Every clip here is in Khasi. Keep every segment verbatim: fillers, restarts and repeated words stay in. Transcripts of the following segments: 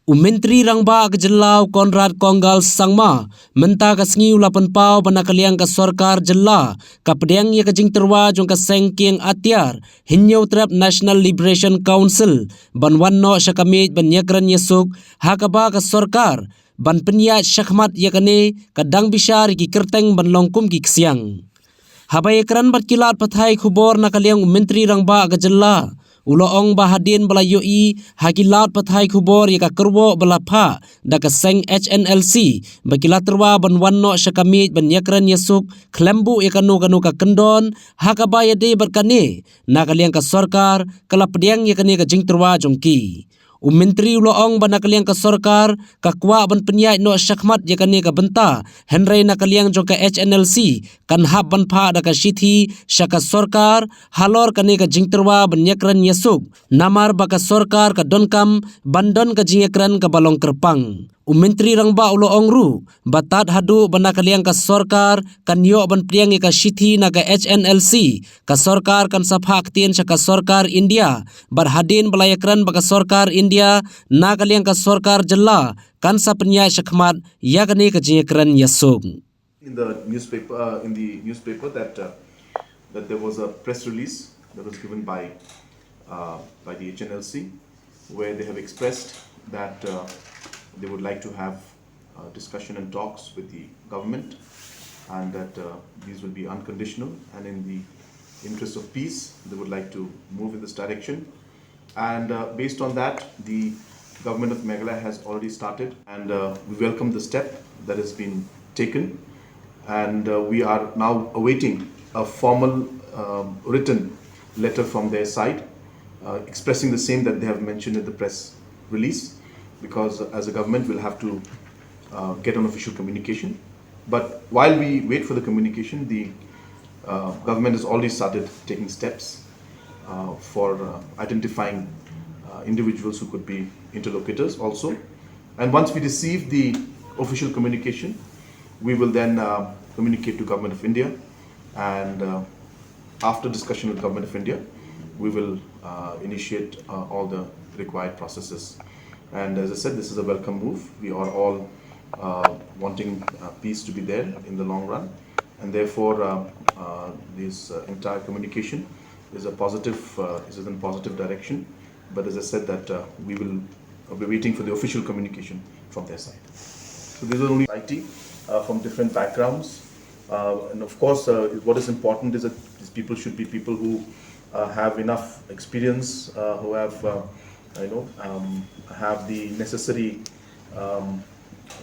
U Myntri Rangbah ka jylla u Conrad Kongkal Sangma mynta ka sngi u la pynpaw ba na ka liang ka sorkar jylla ka pdiang ïa ka jingtyrwa jong ka seng kieng atiar Hynñiewtrep National Liberation Council ban wan noh sha ka miej ban ïakren ïasuk, ha kaba ka sorkar ban pynïaid shakhmat ïa kane ka dang bishar ïa ki kyrteng ban long kum ki ksiang. Haba ïakren bad ki lad pathai khubor na ka liang u Myntri Rangbah ka jylla u la ong ba hadien ba la ïohi ha ki lad pathai khubor ïa ka kyrwoh ba la phah da ka seng H N L C ba ki la tyrwa ban wan noh sha ka miej ban ïakren ïasuk khlem buh ïa kano kano ka kyndon, ha kaba ïadei bad kane na ka liang ka sorkar ka la pdiang ïa kane ka jingtyrwa jong ki. U Myntri u la ong ba na ka liang ka sorkar ka kwah ban pynïaid noh shakhmat ïa kane ka bynta, hynrei na ka liang jong ka H N L C kan hap ban phah da ka shithi sha ka sorkar halor kane ka jingtyrwa ban ïakren ïasuk, namar ba ka sorkar ka donkam ban don ka jingïakren kaba long kyrpang. U Myntri Rangbah u la ong ruh ba tad haduh ba na ka liang ka sorkar kan ïoh ban pdiang ïa ka shithi na ka H N L C, ka sorkar kan sa phah ktien sha ka sorkar India, bad hadien ba la ïakren bad ka sorkar India, na ka liang ka sorkar jylla kan sa pynïaid shakhmat ïa kane ka jingïakren ïasuk. In the newspaper, uh, in the newspaper that, uh, that there was a press release that was given by, uh, by the H N L C, where they have expressed that, uh, they would like to have, uh, discussion and talks with the government, and that, uh, these will be unconditional, and in the interest of peace, they would like to move in this direction. And, uh, based on that, the government of Meghalaya has already started, and, uh, we welcome the step that has been taken. And, uh, we are now awaiting a formal, um, written letter from their side, uh, expressing the same that they have mentioned in the press release, because as a government, we'll have to, uh, get an official communication. But while we wait for the communication, the, uh, government has already started taking steps, uh, for, uh, identifying, uh, individuals who could be interlocutors also. And once we receive the official communication, we will then, uh, communicate to Government of India, and, uh, after discussion with Government of India, we will, uh, initiate, uh, all the required processes. And as I said, this is a welcome move. We are all, uh, wanting, uh, peace to be there in the long run, and therefore, uh, uh, this, uh, entire communication is a positive, uh, is in a positive direction. But as I said, that, uh, we will, uh, be waiting for the official communication from their side. So these are only I T, uh, from different backgrounds, uh, and of course, uh, what is important is that these people should be people who, uh, have enough experience, uh, who have, uh, you know, um, have the necessary, um,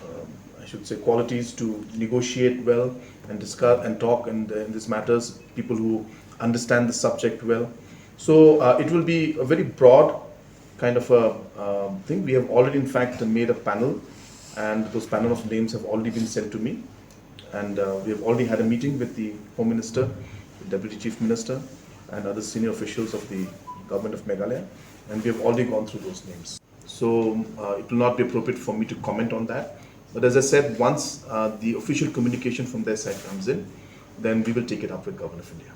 um, I should say, qualities to negotiate well and discuss and talk and, uh, in these matters. People who understand the subject well. So, uh, it will be a very broad kind of a, um, thing. We have already, in fact, made a panel, and those panel of names have already been sent to me. And, uh, we have already had a meeting with the Home Minister, the Deputy Chief Minister, and other senior officials of the Government of Meghalaya, and we have already gone through those names. So, uh, it will not be appropriate for me to comment on that. But as I said, once, uh, the official communication from their side comes in, then we will take it up with Government of India.